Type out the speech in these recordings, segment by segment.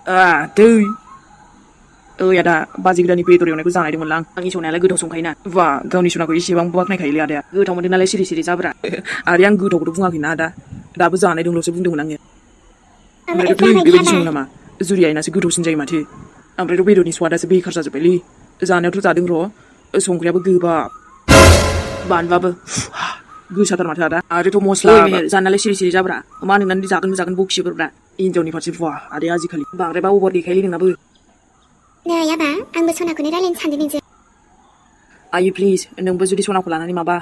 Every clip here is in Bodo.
दै आदा बाजै गोदाननि बेदर एवनायखौ जानायदोंमोन आं आंनि संनायालाय गोथाव संखायोना बा गावनि सनाखौ एसेबां बाख्नायखायोलै आदाया गोथाव मोनदों नालाय सिरि सिरि जाब्रा आरो आं गोथावखौथ' बुङाखैना आदा दाबो जानाय दंल'सो बुंदोंमोन आङो ओमफ्रायथ' बेबायदि सङो नामा जुरि आइनासो गोथावसिन जायो माथो ओमफ्रायथ' बेदरनि स्वादासो बेखार जाजोब्बायलै जानायावथ' जादों र' संख्रियाबो गोबाब बानलुआबो गोसाथार माथो आदा आरोथ' मस्ला जानायालाय सिरि सिरि जाब्रा मा नोंनानै जागोन बखियोब्रा हिनजावनि फारसे बुवा आदाया आजिखालि बांद्रायबा अभार देखायोलै नोंनाबो नै आबा आंबो सनाखौनो रायलायनो सानदों नोंजों आयै प्लिज नोंबो जुदि सनाखौ लानानै माबा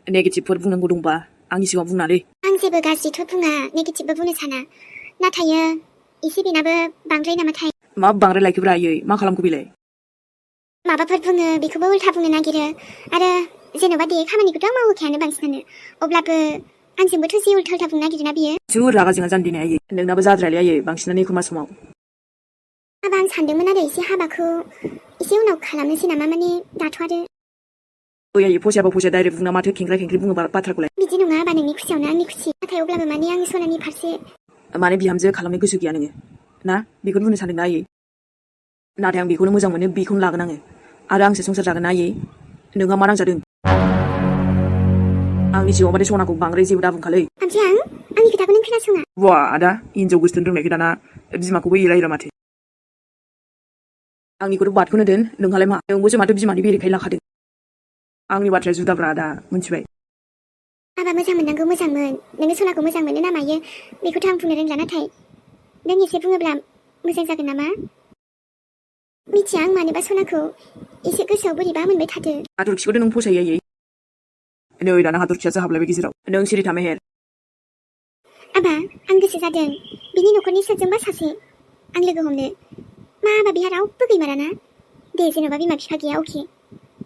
नेगेटिभफोर बुंनांगौ दंबा आंनि सिगाङाव बुंनालै आं जेबो गाज्रिथ' बुङा नेगेटिभबो बुंनो साना नाथाय एसे बेनाबो बांद्राय नामाथाय मा बांद्राय लायखोब्रा आयै मा खालामखो बेलाय माबाफोर बुङो बेखौबो उल्था बुंनो नागिरो आरो जेन'बा दे खामानिखौथ' आं मावहोखायानो बांसिनानो अब्लाबो आंजोंबोथ' जि उल्था उल्था बुंनो नागिरोना बियो जों रागा जोंहा जानो दिनै आयै नोंनाबो जाद्रायलै आयै बांसिनानो एखमबा समाव हाबा आं सानदोंमोन आरो एसे हाबाखौ एसे उनाव खालामनोसै नामा माने दाथ' आरो ओइ आयै फसाया डाइरेक्ट बुंना माथो खेंख्रा बुङो बाथ्राखौलाय बिदि नङा हाबा नोंनि खुसियावनो आंनि खुसि नाथाय अब्लाबो माने आं सनानि फारसे माने बिहामजो खालामनो गोसो गैया नोङो ना बेखौनो बुंनो सानदों ना आयै नाथाय आं बेखौनो मोजां मोनो बेखौनो लागोन आङो आरो आंसो संसार जागोन ना आयै नोंहा मा नांजादों आंनि जिउआव माने सनाखौ बांद्राय जेबो दाबुंखालै ओमफ्राय आंनि खोथाखौ नों खोनासङा वा आदा हिनजाव गोसथोन रोंनायखौ दाना बिमाखौबो एलायरा माथो आंनिखौथ' बादखौनो दोन नोंहालाय मा नोंबोसो माथो बिमानि बेरेखायै लाखादों आंनि बाथ्राया जुदाब्रा आदा मिथिबाय हाबा मोजां मोननांगौ मोजांमोन नोङो सनाखौ मोजां मोनो ना मायो बेखौथ' आं बुंनो रोंला नाथाय नों एसे बुङोब्ला मोजां जागोन नामा मिथिया आं मानोबा सनाखौ एसे गोसोआव बोरैबा मोनबाय थादो हाथरखिखौथ' नों फसायो आयै नै दाना हाथरखियासो हाबलायबाय गेजेराव नों सिरि था मेहेर आबा आं गोसो जादों बिनि न'खरनि सोरजोंबा सासे आं लोगो हमनो मा आबा बिहा रावबो गैमाराना दे जेन'बा बिमा बिफा गैया अके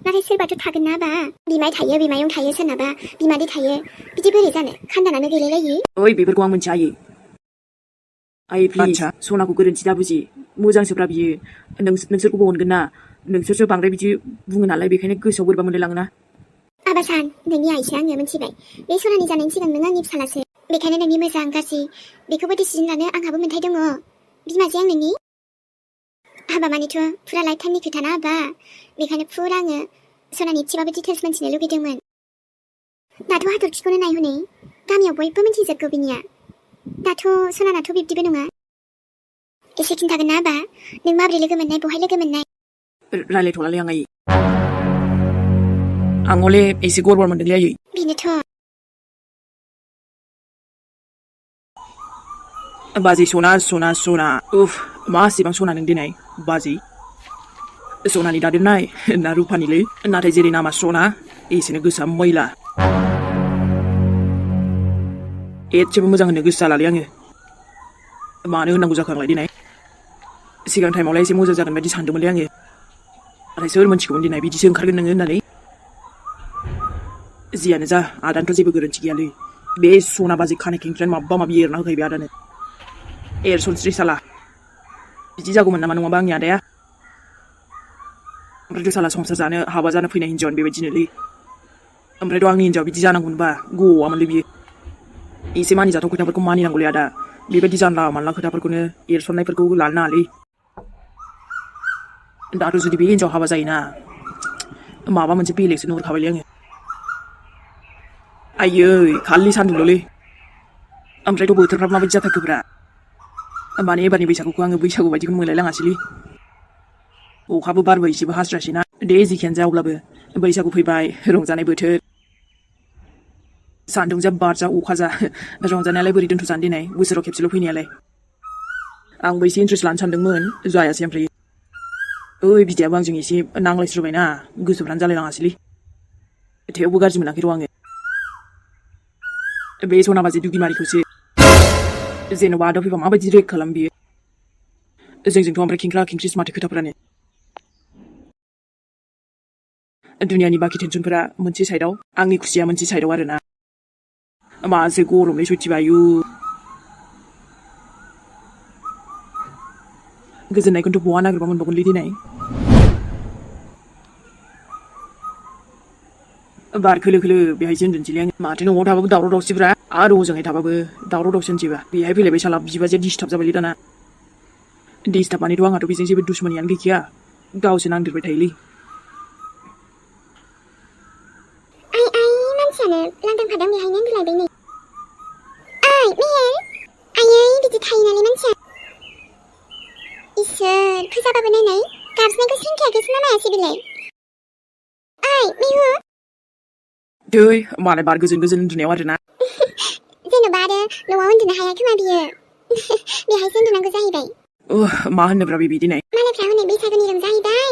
नाथाय सोरबाथ' थागोन ना आबा बिमाय थायो बिमायं थायो सोरनाबा बिमादै थायो बिदि बोरै जानो खान्दानानो गैलायलायि ओइ बेफोरखौ आं मिथिया आयै प्लिज सनाखौ गोरोन्थि दाबुजि मोजांसोब्रा बियो नोंसोरखौबो अनगोन ना नोंसोरसो बांद्राय बिदि बुङो नालाय बेखायनो गोसोआव बोरैबा मोनलायलाङो ना आबा सान नोंनि आइसो आङो मिथिबाय बे सनानि जानायनि सिगां नों आंनि फिसालासो बेखायनो नोंनि मोजां गाज्रि बेखौबो डिसिजन लानो आंहाबो मोन्थाय दङ बिमाजै आं नोंनि हाबा मानिथ' फुरा लाइफ टाइमनि खोथा ना आबा बेखायनो फुरा आङो सनानि एसेबाबो डिटेल्स मिन्थिनो लुगैदोंमोन दाथ' हाथरखिखौनो नायहनै गामियाव बयबो मिन्थिजोबगौ बिनिया दाथ' सनानाथ' बिब्दिबो नङा एसे खिन्थागोन ना आबा नों माब्रै लोगो मोननाय बहाय लोगो मोननाय रायलायथ'लालै आं आयै आं हले एसे गरबर मोनदोंलै आयै बेनोथ' बाजै सना उफ मासेबां सना नों दिनै बाजै सनानि दादेरनाय ना रुपानिलै नाथाय जेरै नामा सना एसेनो गोसोआ मैला एसेबो मोजां होननो गोसो जालालै आङो मानो होननांगौ जाखो आंलाय दिनै सिगां टाइमावलाय एसे मोजां जागोन बायदि सानदोंमोनलै आङो नाथाय सोर मोनथिगौमोन दिनै बिदिसो ओंखारगोन नोङो होननानै जियानो जा आदानोथ' जेबो गोरोन्थि गैयालै बे सना बाजै खानाय खेंख्रायानो माबा माबि एरना होखायो आदानो एरसनस्रि साला बिदि जागौमोन नामा नङाबा आंनि आदाया ओमफ्रायथ' साला संसार जानो हाबा जानो फैनाय हिनजावानो बेबायदिनोलै ओमफ्रायथ' आंनि हिनजाव बिदि जानांगौमोनबा गवामोनलै बियो एसे मानिजाथाव खोथाफोरखौ मानिनांगौलै आदा बेबायदि जानला मानला खोथाफोरखौनो एरसननायफोरखौ लानो नाङालै दाथ' जुदि बे हिनजाव हाबा जायोना माबा मोनसे बेलेगसो नुहुरखाबायलै आङो आयै खालि सान्दुंल'लै ओमफ्रायथ' बोथोरफ्रा माबायदि जाथारखोब्रा माने एबारनि बैसागुखौ आङो बैसागु बायदिखौनो मोनलायलाङासैलै अखाबो बारबो एसेबो हास्रासैना दे जिखियानो जा अब्लाबो बैसागु फैबाय रंजानाय बोथोर सान्दुं जा बार जा अखा जा रंजानायालाय बोरै दोनथ'जानो दिनै बोसोराव खेबसेल' फैनायालाय आंबो एसे इन्ट्रेस्ट लानो सानदोंमोन जायासै ओमफ्राय ओइ बिदायाबो आंजों एसे नांलायस्रोबायना गोसोफ्रानो जालायलाङासैलै थेवबो गाज्रि मोनाखै र' आङो बे सना बाजै दुगिमारिखौसो जेन'बा आदा फैबा माबायदि रेक खालाम बियो जोंजोंथ' ओमफ्राय खेंख्रा खेंख्रिस माथो खोथाफोरानो दुनियानि बाखि टेनसनफोरा मोनसे साइडआव आंनि खुसिया मोनसे साइडआव आरोना मासे गरमलै सयथिबा आयु गोजोननायखौथ' बहा नागिरबा मोनबावगोनलै दिनै बार खोलो खोलो बेहायसो उन्दुनोसैलै आङो माथो न'आव थाबाबो दावराव दावसिब्रा आरो हजोंहाय थाबाबो दावराव दावसि होनसैबा बेहाय फैलायबाय साला बिबाजैया डिस्टार्ब जाबायलै दाना डिस्टार्बानिथ' आंहाथ' बेजों जेबो दुश्मनियानो गैखाया गावसो नांदेरबाय थायोलै आइ मानसियानो लांदां फादां बेहायनो उन्दुलायबाय नै ओइ मेहेर आयै बिदि थायोनालै मानसिया इसोर फैसाबाबो नायनाय गाबज्रिनायखौ सेंखायाखैसो ना मायासै बेलाय ओइ मिहु दै मालाय बार गोजोन गोजोन उन्दुनायाव आरोना जेन'बा आरो न'आव उन्दुनो हाया खोमा बियो बेहायसो उन्दुनांगौ जाहैबाय मा होनोब्रा बेबि दिनै मालायफ्रा हनै बैसागुनि रं जाहैबाय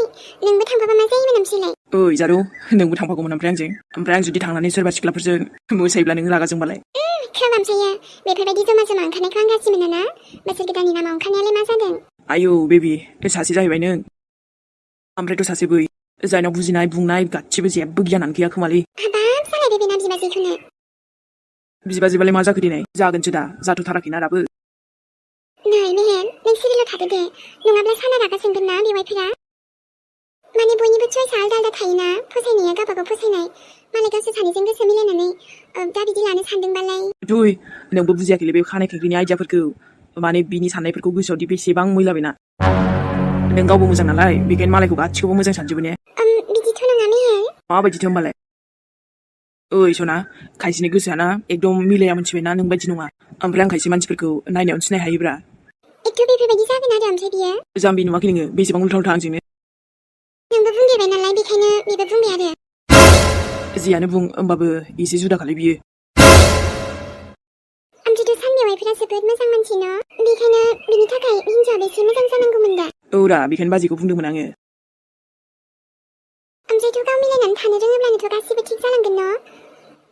नोंबो थांफाबा मा जायोमोन ओमफ्रायलाय ओइ जारौ नोंबो थांफागौमोन ओमफ्राय आं जुदि थांनानै सोरबा सिख्लाफोरजों मोसायोब्ला नों रागा जोंबालाय खोब ओमफ्रायो बेफोरबायदि जमा जमा ओंखारनायखौ आं गाज्रि मोना ना बोसोर गोदाननि नामाव ओंखारनायालाय मा जादों आयौ बेबि सासे जाहैबाय नों ओमफ्रायथ' सासे बै जायनाव बुजिनाय बुंनाय गासिबो जेबो गियानानो गैया खोमालै हाबाब जालायबाय बेना बिबाजैखौनो बिबाजैबालाय मा जाखो दिनै जागोनसो दा जाथ'थाराखैना दाबो नै मेहेर नों सिरिल' थादो दे नङाब्ला साना रागा जोंगोन ना बेवाइफोरा माने बयनिबो चयसा आलदा आलदा थायोना फसायनाया गावबागाव फसायनाय मालाय गावसोर सानैजों गोसो मिलायनानै दा बिदि लानो सानदोंबालाय दुइ नोंबो बुजियाखैलै बे खानाय खेंख्रिनि आइडियाफोरखौ माने बिनि साननायफोरखौ गोसोआवदि बेसेबां मैला बेना नों गावबो मोजां नालाय बेखायनो मालायखौ गासिखौबो मोजां सानजोबो ने बिदिथ' नङा मेहेर माबायदिथो होमबालाय ओइ सना खायसेनि गोसोआना एकदम मिलाया मोनथिबायना नों बायदि नङा ओमफ्राय आं खायसे मानसिफोरखौ नायनायावनो सिनाय हायोब्रा एथ' बेफोरबायदि जागोन आरो ओमफ्राय बियो जाम्बि नुवाखै नोङो बेसेबां उल्था उल्था आंजोंनो नोंबो बुंदेरबाय नालाय बेखायनो बेबो बुंबाय आरो जियानो बुं होमबाबो एसे जुदाखालै बियो ओमफ्रायथ' सान बेवाइफोरा जोबोद मोजां मानसि न बेखायनो बिनि थाखाय हिनजावाबो एसे मोजां जानांगौमोन दा औरा बेखायनो बाजैखौ बुंदोंमोन आङो ओमफ्रायथ' गाव मिलायनानै थानो रोङोब्लानोथ' गासिबो थिग जालांगोन न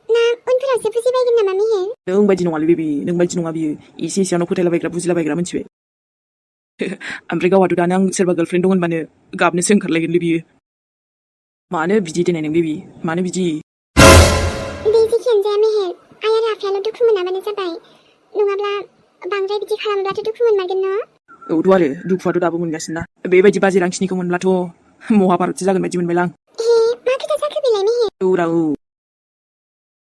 ना उनफोरावसो बुजिबायगोन नामा मेहेर नों बायदि नङालै बेबि नों बायदि नङा बियो एसे एसेयावनो फोथायलाबायग्रा बुजिलाबायग्रा मोनथिबाय ओमफ्राय गावहाथ' दानो आं सोरबा गार्लफ्रेन्ड दं होनबानो गाबनोसो ओंखारलायगोनलै बियो मानो बिदि देनाय नों बेबि मानो बिदि बे जेखियानो जाया मेहेर आइ आरो आफायाल' दुखु मोनाबानो जाबाय नङाब्ला बांद्राय बिदि खालामब्लाथ' दुखु मोनमारगोन न औथ' आरो दुखुआथ' दाबो मोनगासिनो ना बेबायदि बाजै रांखिनिखौ मोनब्लाथ' महाभारतसो जागोन बायदि मोनबायलां मा खोथा जाखो बेलाय मेहेर औरा औ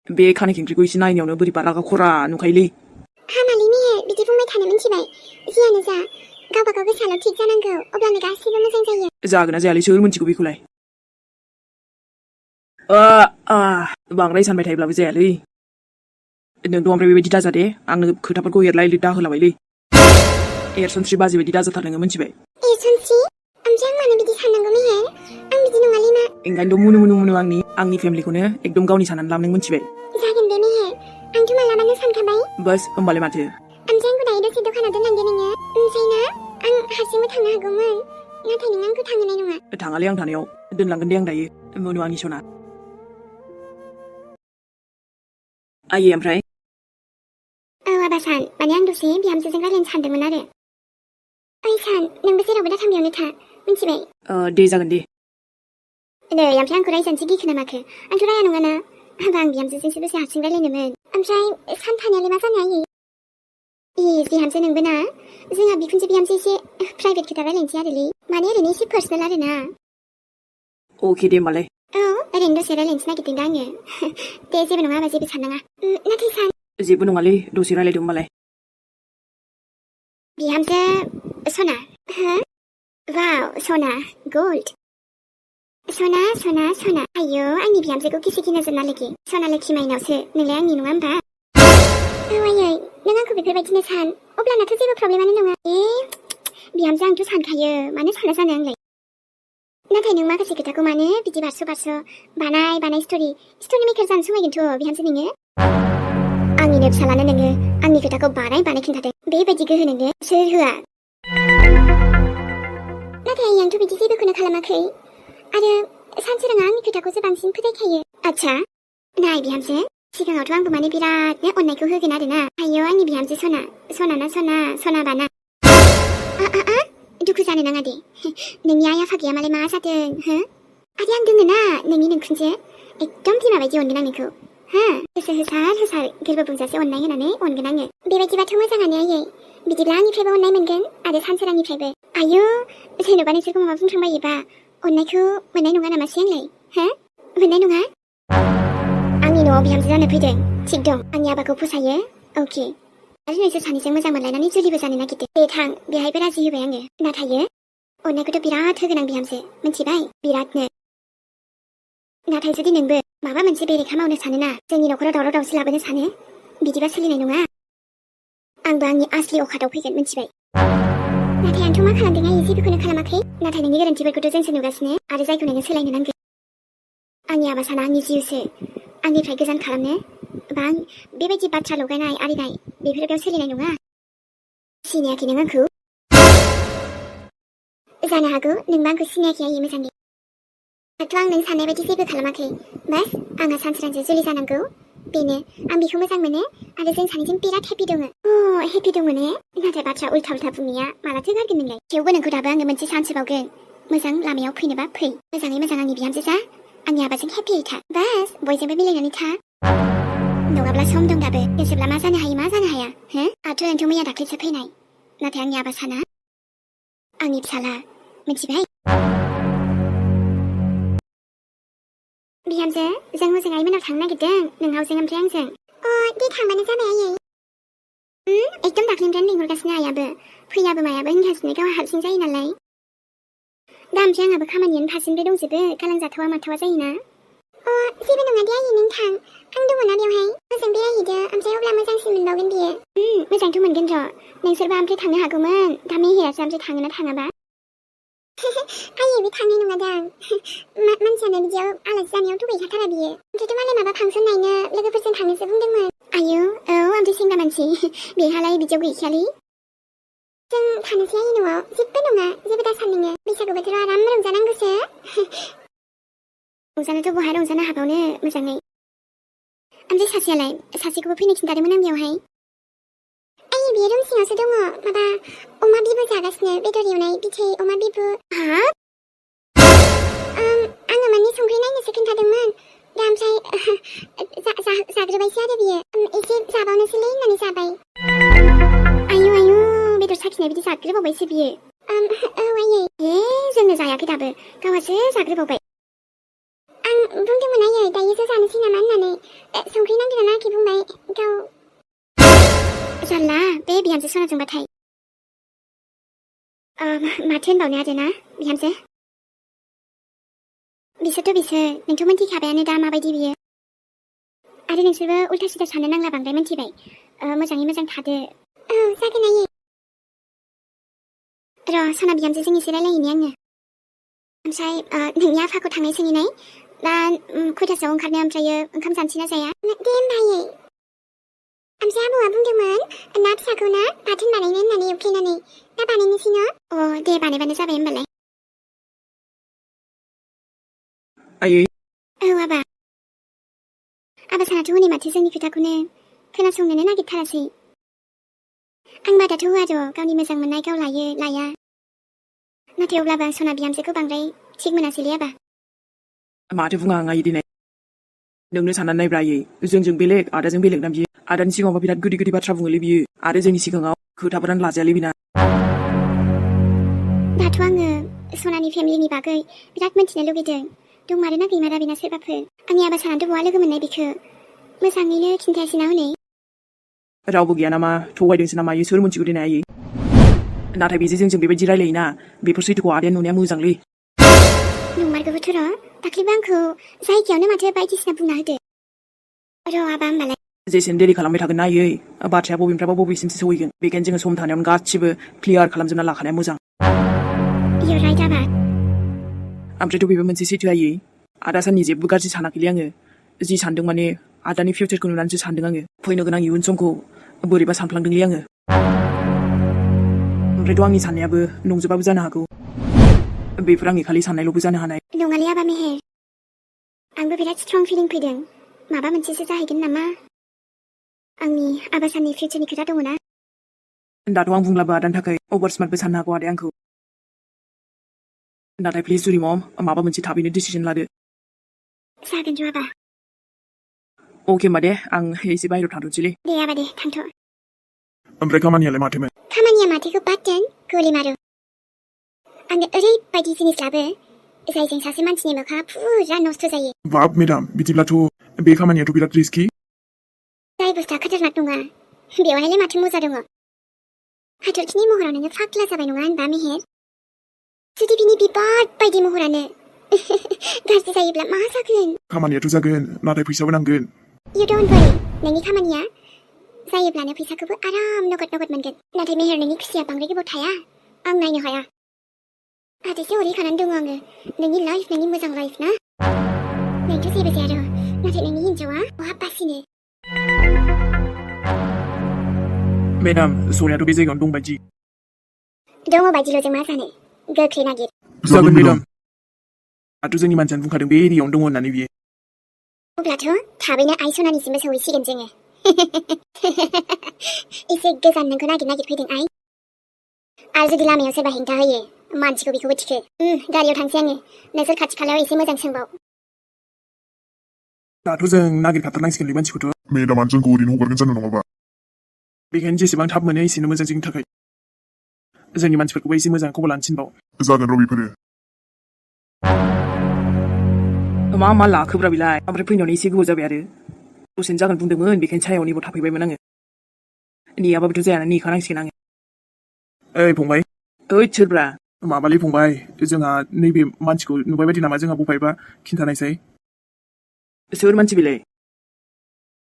बे खानाय खेंख्रिखौ एसे नायनायावनो बोरैबा रागा खरा नुखायोलै हामालै मेहेर बिदि बुंबाय थानो मिन्थिबाय जियानो जा गावबागाव गोसोआल' थिग जानांगौ अब्लानो गासिबो मोजां जायो जागोना जायालै सोर मिन्थिगौ बेखौलाय बांद्राय सानबाय थायोब्लाबो जायालै नोंथ' ओमफ्राय बेबायदि दाजा दे आंनो खोथाफोरखौ एरलाय लिरदा होलाबायलै एरसनस्रि बाजै बायदि दाजाथार नोङो मिन्थिबाय एरसनस्रि ओमफ्राय आं मानो बिदि साननांगौ मेहेर आं बिदि नङालै मा ओंखायनोथ' मुनु आंनि फेमिलिखौनो एकदम गावनि साननानै ला नों मिन्थिबाय जागोन दे मेहेर आंथ' मालाबानो सानखाबाय बास होमबालाय माथो ओमफ्राय आंखौ दायो दसे दखानाव दोनलांदो नोङो ओमफ्राय ना आं हारसिंबो थांनो हागौमोन नाथाय नों आंखौ थांहोनाय नङा थाङालै आं थानायाव दोनलांगोन दे आं दायो मुनु आंनि सना आयै ओमफ्राय आबा सान माने आं दसे बिहामजोजों रायलायनो सानदोंमोन आरो ओइ सान नोंबो जेरावबो दा थांनायावनो था मिन्थिबाय दे जागोन दे नै ओमफ्राय आंखौ रायजानोसो गिखो ना माखो आंथ' राया नङाना हाबा आं बिहामजोजोंसो दसे हारसिं रायलायनोमोन ओमफ्राय सान थानायालाय मा जानो आयै बिहामजो नोंबो ना जोंहा बिखुनजो बिहामजो एसे प्राइभेट खोथा रायलायनोसै आरोलै माने ओरैनो एसे पार्सनेल आरो ना अके दे होमबालाय औ ओरैनो दसे रायलायनोसो नागिरदों दा आङो दे जेबो नङा आबा जेबो साननाङा नाथाय सान जेबो नङालै दसे रायलायदो होमबालाय बिहामजो सना हो वाव सना गोल्ड सना सना सना आयो आंनि बिहामजोखौ किसिकि नोजोर नालेखि सना लोखि माइनावसो नोंलाय आंनि नङा होमबा औ आयै नों आंखौ बेफोरबायदिनो सान अब्लानाथ' जेबो प्रब्लेमानो नङा बिहामजो आंथ' सानखायो मानो साना जानो आंलाय नाथाय नों माखासे खोथाखौ मानो बिदि बारस' बानाय स्ट'रि मेकार जानो समायगोनथ' बिहामजो नोङो आंनिनो फिसालानो नोङो आंनि खोथाखौ बानाय खिन्थादों बेबायदि गोहो नोंनो सोर होआ नाथाय आंथ' बिदि जेबोखौनो खालामाखै आरो सानसोराङा आंनि खोथाखौसो बांसिन फोथायखायो आच्छा नाय बिहामजो सिगाङावथ' आंबो माने बिरादनो अननायखौ होगोन आरोना आयो आंनि बिहामजो सना बाना दुखु जानो नाङा दे नोंनि आइ आफा गैया मालाय मा जादों हो आरो आं दोङो ना नोंनि नोंखुनजो एकदम बिमा बायदि अनगोन आं नोंखौ हो गोसो होसार गोरबो बुंजासे अननाय होनानै अनगोन आङो बेबायदिबाथ' मोजाङानो आयै बिदिब्ला आंनिफ्रायबो अननाय मोनगोन आरो सानसोरांनिफ्रायबो आयो जेन'बा नोंसोरखौ माबा बुंफ्रांबायोबा अननायखौ मोननाय नङा नामासै आंलाय हो मोननाय नङा आंनि न'आव बिहामजो जानो फैदों थिग दं आंनि आबाखौ फसायो अके आरो नोंसोर सानैजों मोजां मोनलायनानै जुलिबो जानो नागिरदों दे थां बेहायबो राजि होबाय आङो नाथायो अननायखौथ' बिराद होगोन आं बिहामजो मिन्थिबाय बिरादनो नाथाय जुदि नोंबो माबा मोनसे बेरेखा मावनो सानोना जोंनि न'खराव दावराव दावसि लाबोनो सानो बिदिबा सोलिनाय नङा आंबो आंनि आसलि अखादाव फैगोन मिन्थिबाय नाथाय आंथ' मा खालामदों आयै जेबोखौनो खालामाखै नाथाय नोंनि गोरोन्थिफोरखौथ' जोंसो नुगासिनो आरो जायखौ नोङो सोलायनो नांगोन आंनि आबासाना आंनि जिउसो आंनिफ्राय गोजान खालामनो बा बेबायदि बाथ्रा लगायनाय आरिनाय बेफोर बेयाव सोलिनाय नङा सिनायाखै नों आंखौ जानो हागौ नोंबो आंखौ सिनायाखै आयै मोजाङै दाथ' आं नों साननाय बायदि जेबो खालामाखै बास आंहा सानसेरांजों जुलि जानांगौ बेनो आं बेखौ मोजां मोनो आरो जों सानैजों बिराद हेपि दङ हेपि दङ ने नाथाय बाथ्रा उल्था उल्था बुंनाया मालाथो गारगोन नोंलाय थेवबो नोंखौ दाबो आङो मोनसे चान्स होबावगोन मोजां लामायाव फैनोबा फै मोजाङै मोजां आंनि बिहामजो जा आंनि आबाजों हेपियै था बास बयजोंबो मिलायनानै था नङाब्ला सम दं दाबो गोसोब्ला मा जानो हायो मा जानो हाया हो आथ' नोंथ' मैया दाख्लैसो फैनाय नाथाय आंनि आबासाना आंनि फिसाला मिथिबाय बिहामजो जों हजों आइमोनाव थांनो नागिरदों नोंहावजों ओमफ्राय आंजों दे थांबानो जाबाय आयै एकदम दाख्लैनिफ्रायनो लिंहरगासिनो आइयाबो फैयाबो मायाबो होनगासिनो गावहा हारसिं जायो नालाय दा ओमफ्राय आंहाबो खामानियानो फारसेनिफ्राय दंजोबो गालांजाथावा माथावा जायोना जेबो नङा दे आयै नों थां आं दङना बेवहाय हजों बेरायहैदो ओमफ्राय अब्ला मोजांसिन मोनबावगोन बियो मोजांथ' मोनगोन र' नोंसोरबा ओमफ्राय थांनो हागौमोन दा मेहेरासो ओमफ्राय थाङोना थाङाबा आयै बे थांनाय नङादां मानसियानो बिदियाव आलासि जानायावथ' गैखाथारा बियो ओमफ्रायथ' मालाय माबा फांसन नायनो लोगोफोरजों थांनोसो बुंदोंमोन आयौ औ ओमफ्राय सेंग्रा मानसि बेहालाय बिदियाव गैखायालै जों थानोसै आयै न'आव जेबो नङा जेबो दा सान नोङो बैसागु बोथोराव आराम रंजानांगौसो रंजानोथ' बहा रंजानो हाबावनो मोजाङै ओमफ्राय सासेखौबो फैनो खिन्थादोंमोन आं बेवहाय आयै बेयो रुम सिङावसो दङ माबा अमा बिबु जागासिनो बेदर एवनाय बिथै अमा बिबु हाब आङो माने संख्रि नायनोसो खिन्थादोंमोन दा ओमफ्राय जाग्रोबायसो आरो बियो एसे जाबावनोसैलै होननानै जाबाय आयु बेदर साखिनाय बिदि जाग्रोबावबायसो बियो औ आयै जोंनो जायाखै दाबो गावहासो जाग्रोबावबाय आं बुंदोंमोन आयै दायोसो जानोसै नामा होननानै संख्रि नांगोना नाङाखै बुंबाय गाव जारला बे बिहामजो सनाजोंबाथाय माथो होनबावनो आरोना बिहामजो बिसोरथ' बिसोर नोंथ' मोनथिखाबायानो दा माबायदि बियो आरो नोंसोरबो उल्था सिदा साननो नांला बांद्राय मोनथिबाय मोजाङै मोजां थादो औ जागोन आयै र' सना बिहामजोजों एसे रायलायहैनि आङो ओमफ्राय नोंनि आफाखौ थांनाय सोंहैनाय दा खयथासोआव ओंखारनो ओमफ्रायो ओंखाम जानोसै ना जाया दे होमबा आयै ओमफ्राय आबौआ बुंदोंमोन ना फिसाखौ ना बाथोन बानायनो होननानै एवफ्लेनानै ना बानायनोसै न' दे बानायबानो जाबाय होमबालाय आयै औ आबा सानाथ' हनै माथो जोंनि खोथाखौनो खोनासंनोनो नागिरथारासै आं बादाथ' होआ र' गावनि मोजां मोननाय गाव लाया नाथाय अब्लाबो आं सना बिहामजोखौ बांद्राय थिग मोनासैलै आबा माथो बुङा आं आयै दिनै नोंनो साननानै नायब्रा आयै जोंजों बेलेग आदाजों बेलेग ना बियो आदानि सिगाङावबा बिराद गोदै गोदै बाथ्रा बुङोलै बियो आरो जोंनि सिगाङाव खोथाफोरानो लाजायालै बिना दाथ' आङो सनानि फेमिलिनि बागै बिराद मिन्थिनो लुगैदों दंमारोना गैमारा बेना सोरबाफोर आंनि आबा सानाथ' बहा लोगो मोननाय बेखौ मोजाङैनो खिन्थायासै ना हनै रावबो गैया नामा थगायदोंसो नामा सोर मोनथिगौ दिनै आयै नाथाय बेजों जोंजों बेबायदि रायलायोना बेफोर सैथोखौ आदाया नुनाया मोजांलै नंमारगौबोथ' र' दाख्लैबो आंखौ जायगायावनो माथो बायदिसिना बुंना होदो र' आबा होमबालाय जेसेनो देरि खालामबाय थागोन ना आयै बाथ्राया बबेनिफ्रायबा बबेसिमसो सहैगोन बेखायनो जोङो सम थानायावनो गासिबो क्लियार खालामजोबना लाखानाया मोजां You're right आबा ओमफ्रायथ' बेबो मोनसे सैथो आयै आदा साननि जेबो गाज्रि सानाखैलै आङो जि सानदों माने आदानि फिउचारखौ नुनानैसो सानदों आङो फैनो गोनां इयुन समखौ बोरैबा सानफ्लांदोंलै आङो ओमफ्रायथ' आंनि साननायाबो नंजोबाबो जानो हागौ बेफोर आंनि खालि साननायल'बो जानो हानाय नङालै आबा मेहेर आंबो बिराद स्ट्रं फिलिं फैदों माबा मोनसेसो जाहैगोन नामा आंनि आबा साननि फिउचारनि खोथा दङ ना दाथ' आं बुंब्लाबो आदानि थाखाय अभार स्मार्टबो साननो हागौ आदाया आंखौ नाथाय प्लिज जुरि मम माबा मोनसे थाबैनो डिसिजन लादो जागोन र' आबा अके होमबा दे आं एसे बाहेरायाव थांथ'नोसैलै दे आबा दे थांथ' ओमफ्राय खामानियालाय माथोमोन खामानिया माथोखौ बाद दोन गलि मारो आङो ओरैबायदि जिनिस लाबो जायजों सासे मानसिनि मोखाङा फुरा नस्थ' जायो बाब मेडाम बिदिब्लाथ' बे खामानियाथ' बिराद रिस्कि जाय बुस्थुआ खतरनाक नङा बेवहायलाय माथो मोजां दङ हाथरखिनि महराव नोङो फाग्ला जाबाय नङा होनबा मेहेर जुदि बिनि बिबार बायदि महरानो गाज्रि जायोब्ला मा जागोन खामानियाथ' जागोन नाथाय फैसाबो नांगोन You don't worry नोंनि खामानिया जायोब्लानो फैसाखौबो आराम नगद मोनगोन नाथाय मेहेर नोंनि खुसिया बांद्राय गोबाव थाया आं नायनो हाया आदैसो ओरैखानानै दङ आङो नोंनि लाइफ नोंनि मोजां लाइफ ना नोंथ' जेबो जाया र' नाथाय नोंनि हिन्जावा बहा बासिनो मेडाम सनायाथ' बे जायगायावनो दं बायदि दङ बायदिल' जों मा जानो गोख्रै नागिर जागोन मेडाम दाथ' जोंनि मानसियानो बुंखादों बे एरियायावनो दङ होननानै बियो अब्लाथ' थाबैनो आइ सनानिसिमबो सहैसिगोन जोङो एसे गोजान नोंखौ नागिर फैदों आइ आरो जुदि लामायाव सोरबा हेंथा होयो मानसिखौ बेखौबो थिखो गारियाव थांसै आङो नोंसोर खाथि खालायाव एसे मोजां सोंबाव दाथ' जों नागिरखाथारनांसिगोन बे मानसिखौथ' मेडामा जोंखौ ओरैनो हगारगोन जानो नङाबा बेखायनो जेसेबां थाब मोनो एसेनो मोजां जोंनि थाखाय जोंनि मानसिफोरखौबो एसे मोजां खबर लानो थिनबाव जागोन र' बेफोरो मा लाखोब्रा बेलाय ओमफ्राय फैनायावनो एसे गोबाव जाबाय आरो दसेनो जागोन बुंदोंमोन बेखायनो सायाव नेबाव थाफैबायमोन आङो नेयाबाबोथ' जायाना नेखानांसिगोन आङो ओइ फंबाय ओइ सोरब्रा माबालै फंबाय जोंहा नैबे मानसिखौ नुबाय बायदि नामा जोंहा बबेहायबा खिन्थानायसै सोर मानसि बेलाय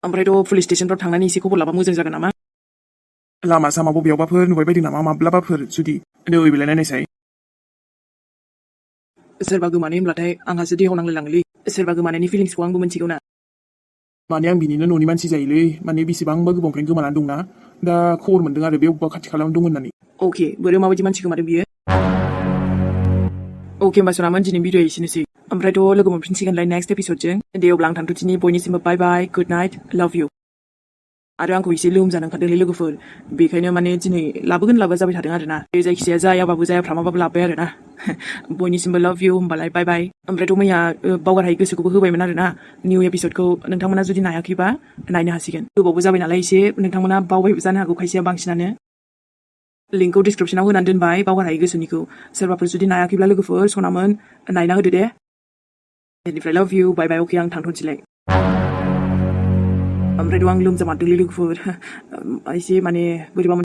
ओमफ्रायथ' पुलिस स्टेशनफ्राव थांनानै एसे खबर लाबा मोजां जागोन नामा लामा सामा बबेयावबाफोर नुबाय बायदि नामा माब्लाबाफोर जुदि नै बेलाय नायनायसाय सोरबा गोमानाय होनब्लाथाय आंहासो देहाव नांलायलाङोलै सोरबा गोमानायनि फिलिंसखौ आंबो मिथिगौ ना माने आं बिनिनो न'नि मानसि जायोलै माने बेसेबांबा गोबावनिफ्रायनो गोमानानै दंना दा खबर मोन्दों आरो बे अबेबा खाथि खालायावनो दं होननानै अके बोरै माबायदि मानसि गोमादों बियो अके होमबा सनामोन दिनै भिडिअ एसेनोसै ओमफ्रायथ' लोगो मोनफिनसिगोनलाय नेक्स्ट एपिसडजों दे अब्ला आं थांथ'थिनि बयनिसिमबो बाय बाय गुड नाइट लाभ इउ आरो आंखौ एसे लोमजानो ओंखारदोंलै लोगोफोर बेखायनो माने दिनै लाबोगोन जाबाय थादों आरोना बे जायखिजाया जायाबाबो जायाफ्रामाबाबो लाबोबाय आरोना बयनिसिमबो लाभ इउ होमबालाय बाय बाय ओमफ्रायथ' मैया बावगारहायै गोसोखौबो होबायमोन आरोना निउ एपिसडखौ नोंथांमोना जुदि नायाखैबा नायनो हासिगोन गोबावबो जाबाय नालाय एसे नोंथांमोना बावबायबो जानो हागौ खायसेया बांसिनानो लिंकखौ डिसक्रिपसनाव होनानै दोनबाय बावगारहायै गोसोनिखौ सोरबाफोर जुदि नायाखैब्ला लोगोफोर सनामोन नायना होदो दे बेनिफ्राय लाभ इउ बाय बाय अके आं थांथ'नोसैलाय ओमफ्रायथ' आं लोमजामारदोंलै लोगोफोर एसे माने बोरैबा